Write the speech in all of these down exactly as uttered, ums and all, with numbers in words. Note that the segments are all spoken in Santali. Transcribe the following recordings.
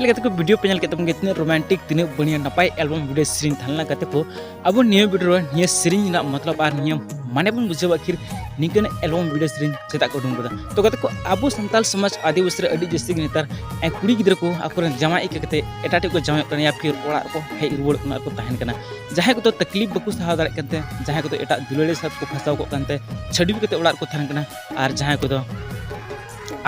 ᱜᱟᱛᱮ ᱠᱚ, ᱵᱷᱤᱰᱤᱭᱳ ᱯᱮ ᱧᱮᱞ ᱠᱮᱫ ᱛᱟᱵᱚᱱ ᱜᱮ, ᱛᱤᱱᱟᱹᱜ ᱨᱳᱢᱟᱱᱴᱤᱠ, ᱛᱤᱱᱟᱹᱜ ᱵᱟᱹᱲᱤᱭᱟ ᱱᱟᱯᱟᱭ ᱮᱞᱵᱟᱢ ᱵᱷᱤᱰᱤᱭᱳ ᱥᱮᱨᱮᱧ ᱛᱟᱦᱮᱸ ᱞᱮᱱᱟ᱾ ᱜᱟᱛᱮ ᱠᱚ, ᱟᱵᱚ ᱱᱤᱭᱟᱹ ᱵᱷᱤᱰᱤᱭᱳ ᱨᱮ ᱱᱤᱭᱟᱹ ᱥᱮᱨᱮᱧ ᱨᱮᱱᱟᱜ ᱢᱚᱛᱞᱚᱵ ᱟᱨ ᱱᱤᱭᱟᱹ ᱢᱟᱱᱮ ᱵᱚᱱ ᱵᱩᱡᱷᱟᱹᱣᱟ, ᱟᱹᱠᱷᱤᱨ ᱱᱤᱝᱠᱟᱹᱱ ᱮᱞᱵᱟᱢ ᱵᱷᱤᱰᱤᱭᱳ ᱥᱮᱨᱮᱧ ᱪᱮᱫᱟᱜ ᱠᱚ ᱩᱰᱩᱝ ᱠᱟᱫᱟ᱾ ᱛᱚ ᱜᱟᱛᱮ ᱠᱚ, ᱟᱵᱚ ᱥᱟᱱᱛᱟᱲ ᱥᱚᱢᱟᱡᱽ ᱟᱹᱫᱤᱵᱟᱹᱥᱤ ᱨᱮ ᱟᱹᱰᱤ ᱡᱟᱹᱥᱛᱤ ᱜᱮ ᱱᱮᱛᱟᱨ ᱮ, ᱠᱩᱲᱤ ᱜᱤᱫᱽᱨᱟᱹ ᱠᱚ ᱟᱠᱚᱨᱮᱱ ᱡᱟᱶᱟᱭ ᱤᱠᱟᱹ ᱠᱟᱛᱮ ᱮᱴᱟᱜ ᱴᱷᱮᱱ ᱠᱚ ᱡᱟᱶᱟᱭᱚᱜ ᱠᱟᱱᱟ, ᱭᱟ ᱯᱷᱤᱨ ᱚᱲᱟᱜ ᱨᱮᱠᱚ ᱦᱮᱡ ᱨᱩᱣᱟᱹᱲᱚᱜ ᱠᱟᱱᱟ, ᱟᱨᱠᱚ ᱛᱟᱦᱮᱱ ᱠᱟᱱᱟ᱾ ᱡᱟᱦᱟᱸᱭ ᱠᱚᱫᱚ ᱛᱟᱠᱞᱤᱯ ᱵᱟᱠᱚ ᱥᱟᱦᱟᱣ ᱫᱟᱲᱮᱭᱟᱜ ᱠᱟᱱᱛᱮ, ᱡᱟᱦᱟᱸᱭ ᱠᱚᱫᱚ ᱮᱴᱟᱜ ᱫᱩᱞᱟᱹᱲᱤ ᱥᱟᱶ ᱠᱚ ᱯᱷᱟᱸᱥᱟᱣ ᱠᱚᱜ ᱠᱟᱱᱛᱮ ᱪᱷᱟᱹᱰᱣᱤ ᱠᱟᱛᱮ ᱚᱲᱟᱜ ᱨᱮᱠᱚ ᱛᱟᱦᱮᱱ ᱠᱟᱱᱟ, ᱟᱨ ᱡᱟᱦᱟᱸᱭ ᱠᱚᱫᱚ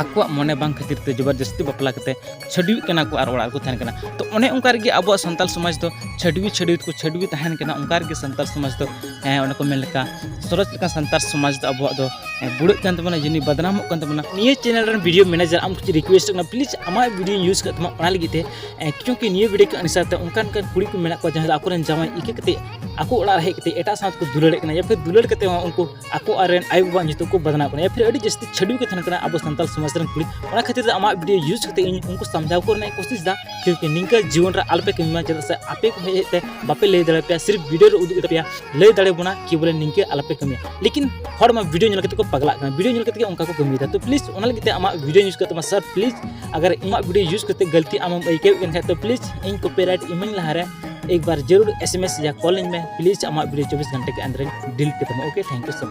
ᱟᱠᱚᱣᱟᱜ ᱢᱚᱱᱮ ᱵᱟᱝ ᱠᱷᱟᱹᱛᱤᱨ ᱛᱮ ᱡᱚᱵᱚᱨᱡᱚᱥᱛᱤ ᱵᱟᱯᱞᱟ ᱠᱟᱛᱮ ᱪᱷᱟᱹᱰᱣᱤᱜ ᱠᱟᱱᱟ ᱠᱚ ᱟᱨ ᱚᱲᱟᱜ ᱨᱮᱠᱚ ᱛᱟᱦᱮᱱ ᱠᱟᱱᱟ᱾ ᱛᱚ ᱚᱱᱮ ᱚᱱᱠᱟ ᱨᱮᱜᱮ ᱟᱵᱚᱣᱟᱜ ᱥᱟᱱᱛᱟᱲ ᱥᱚᱢᱟᱡᱽ ᱫᱚ ᱪᱷᱟᱹᱰᱣᱤ ᱪᱷᱟᱹᱰᱣᱤ ᱛᱮᱠᱚ ᱪᱷᱟᱹᱰᱣᱤ ᱛᱟᱦᱮᱱ ᱠᱟᱱᱟ᱾ ᱚᱱᱠᱟ ᱨᱮᱜᱮ ᱥᱟᱱᱛᱟᱲ ᱥᱚᱢᱟᱡᱽ ᱫᱚ, ᱦᱮᱸ, ᱚᱱᱮ ᱠᱚ ᱢᱮᱱ ᱞᱮᱠᱟ ᱥᱚᱨᱚᱡᱽ ᱞᱮᱠᱟ ᱥᱟᱱᱛᱟᱲ ᱥᱚᱢᱟᱡᱽ ᱫᱚ ᱟᱵᱚᱣᱟᱜ ᱫᱚ, ᱦᱮᱸ, ᱵᱩᱲᱟᱹᱜ ᱠᱟᱱ ᱛᱟᱵᱚᱱᱟ, ᱡᱟᱹᱱᱤᱡ ᱵᱟᱫᱱᱟᱢᱚᱜ ᱠᱟᱱ ᱛᱟᱵᱚᱱᱟ᱾ ᱱᱤᱭᱟᱹ ᱪᱮᱱᱮᱞ ᱨᱮᱱ ᱵᱷᱤᱰᱤᱭᱳ ᱢᱮᱱᱮᱡᱟᱨ ᱟᱢ ᱠᱤᱪᱷᱩ ᱨᱤᱠᱩᱭᱮᱥᱴ ᱠᱟᱱᱟ, ᱯᱞᱤᱡᱽ ᱟᱢᱟᱜ ᱵᱷᱤᱰᱤᱭᱳᱧ ᱤᱭᱩᱡᱽ ᱠᱟᱜ ᱛᱟᱢᱟ, ᱚᱱᱟ ᱞᱟᱹᱜᱤᱫ ᱛᱮ, ᱮ, ᱠᱤᱭᱩᱸᱠᱤ ᱱᱤᱭᱟᱹ ᱵᱷᱤᱰᱤᱭᱳ ᱠᱚ ᱟᱹᱰᱤ ᱥᱟᱨᱛᱮ ᱚᱱᱠᱟᱱ ᱚᱱᱠᱟᱱ ᱠᱩᱲᱤ ᱠᱚ ᱢᱮᱱᱟᱜ ᱠᱚᱣᱟ, ᱡᱟᱦᱟᱸᱭ ᱫᱚ ᱟᱠᱚᱨᱮᱱ ᱡᱟᱶᱟᱭ ᱤᱠᱟᱹ ᱠᱟᱛᱮ ᱟᱠᱚ ᱚᱲᱟᱜ ᱨᱮ ᱦᱮᱡ ᱠᱟᱛᱮ ᱮᱴᱟᱜ ᱥᱟᱶ ᱛᱮᱠᱚ ᱫᱩᱞᱟᱹᱲᱮᱫ ᱠᱟᱱᱟ, ᱭᱟ ᱯᱷᱤᱨ ᱫᱩᱞᱟᱹᱲ ᱠᱟᱛᱮ ᱦᱚᱸ ᱩᱱᱠᱩ ᱟᱠᱚ ᱟᱨ ᱨᱮᱱ ᱟᱭᱳᱼᱵᱟᱵᱟᱣᱟᱜ ᱧᱩᱛᱩᱢ ᱠᱚ ᱵᱟᱫᱱᱟᱢ ᱠᱟᱱᱟ, ᱭᱟ ᱯᱷᱤᱨ ᱟᱹᱰᱤ ᱡᱟᱹᱥᱛᱤ ᱪᱷᱟᱹᱰᱣᱤ ᱠᱚ ᱛᱟᱦᱮᱱ ᱠᱟᱱᱟ ᱟᱵᱚ ᱥᱟᱱᱛᱟᱲ ᱥᱚᱢᱟᱡᱽ ᱨᱮᱱ ᱠᱩᱲᱤ᱾ ᱚᱱᱟ ᱠᱷᱟᱹᱛᱤᱨ ᱛᱮ ᱟᱢᱟᱜ ᱵᱷᱤᱰᱤᱭᱳ ᱤᱭᱩᱡᱽ ᱠᱟᱛᱮ ᱤᱧ ᱩᱱᱠᱩ ᱥᱟᱢᱡᱷᱟᱣ ᱠᱚ ᱨᱮᱱᱟᱜ ᱤᱧ ᱠᱳᱥᱤᱥ ᱫᱟ, ᱠᱤᱭᱩᱸᱠᱤ ᱱᱤᱝᱠᱟ ᱡᱤᱭᱚᱱ ᱨᱮ ᱟᱞᱚᱯᱮ ᱠᱟᱹᱢᱤ ᱢᱟ, ᱪᱮᱫᱟᱜ ᱥᱮ ᱟᱯᱮ ᱠᱚ ᱦᱮᱡ ᱦᱮᱡ ᱛᱮ ᱵᱟᱯᱮ ᱞᱟᱹᱭ ᱫᱟᱲᱮᱭᱟᱯᱮᱭᱟ, ᱥᱤᱨᱯ ᱵᱷᱤᱰᱤᱭᱳ ᱨᱮ ᱩᱫᱩᱜ ᱠᱟᱛᱮ ᱯᱮᱭᱟ ᱞᱟᱹᱭ ᱫᱟᱲᱮ ᱵᱚᱱᱟ ᱠᱤ ᱵᱚᱞᱮ ᱱᱤᱝᱠᱟᱹ ᱟᱞᱚᱯᱮ ᱠᱟᱹᱢᱤᱭᱟ᱾ ᱞᱮᱠᱤᱱ ᱦᱚᱲ ᱢᱟ ᱵᱷᱤᱰᱤᱭᱳ ᱧᱮᱞ ᱠᱟᱛᱮ ᱠᱚ ᱯᱟᱜᱽᱞᱟᱜ ᱠᱟᱱᱟ, ᱵᱷᱤᱰᱤᱭᱳ ᱧᱮᱞ ᱠᱟᱛᱮ ᱜᱮ ᱚᱱᱠᱟ ᱠᱚ ᱠᱟᱹᱢᱤᱭᱮᱫᱟ᱾ ᱛᱚ ᱯᱞᱤᱡᱽ ᱚᱱᱟ ᱞᱟᱹᱜᱤᱫ ᱛᱮ ᱟᱢᱟᱜ ᱵᱷᱤᱰᱤᱭᱳ ᱤᱭᱩᱡᱽ ᱠᱟᱛᱮ ᱢᱟ ᱥᱟᱨ, ᱯᱞᱤᱡᱽ ᱟᱜᱟᱨ ᱤᱧᱟᱹᱜ ᱵᱷᱤᱰᱤᱭᱳ ᱤᱭᱩᱡᱽ ᱠᱟᱛᱮ ᱜᱟᱹᱞᱛᱤ ᱟᱢᱮᱢ ᱟᱹᱭᱠᱟᱹᱣᱮᱫ ᱠᱟᱱ ᱠᱷᱟᱡ, ᱛᱚ ᱯᱞᱤᱡᱽ ᱤᱧ ᱠᱚᱯᱤᱨᱟᱭᱤᱴ ᱤᱢᱟᱹᱧ ᱞᱟᱦᱟᱨᱮ ᱮᱠ ᱵᱟᱨ ᱡᱟᱹᱨᱩᱲ ᱮᱥ ᱮᱢ ᱮᱥ ᱭᱟ ᱠᱚᱞ ᱟᱹᱧ ᱢᱮ᱾ ᱯᱞᱤᱡᱽ ᱟᱢᱟᱜ ᱵᱷᱤᱰᱤᱭᱳ ᱪᱚᱵᱵᱤᱥ ᱜᱷᱚᱱᱴᱟ ᱠᱮ ᱟᱱᱫᱟᱨ ᱤᱧ ᱰᱤᱞᱤᱴ ᱠᱟᱛᱟᱢᱟ᱾ OK, thank you so much.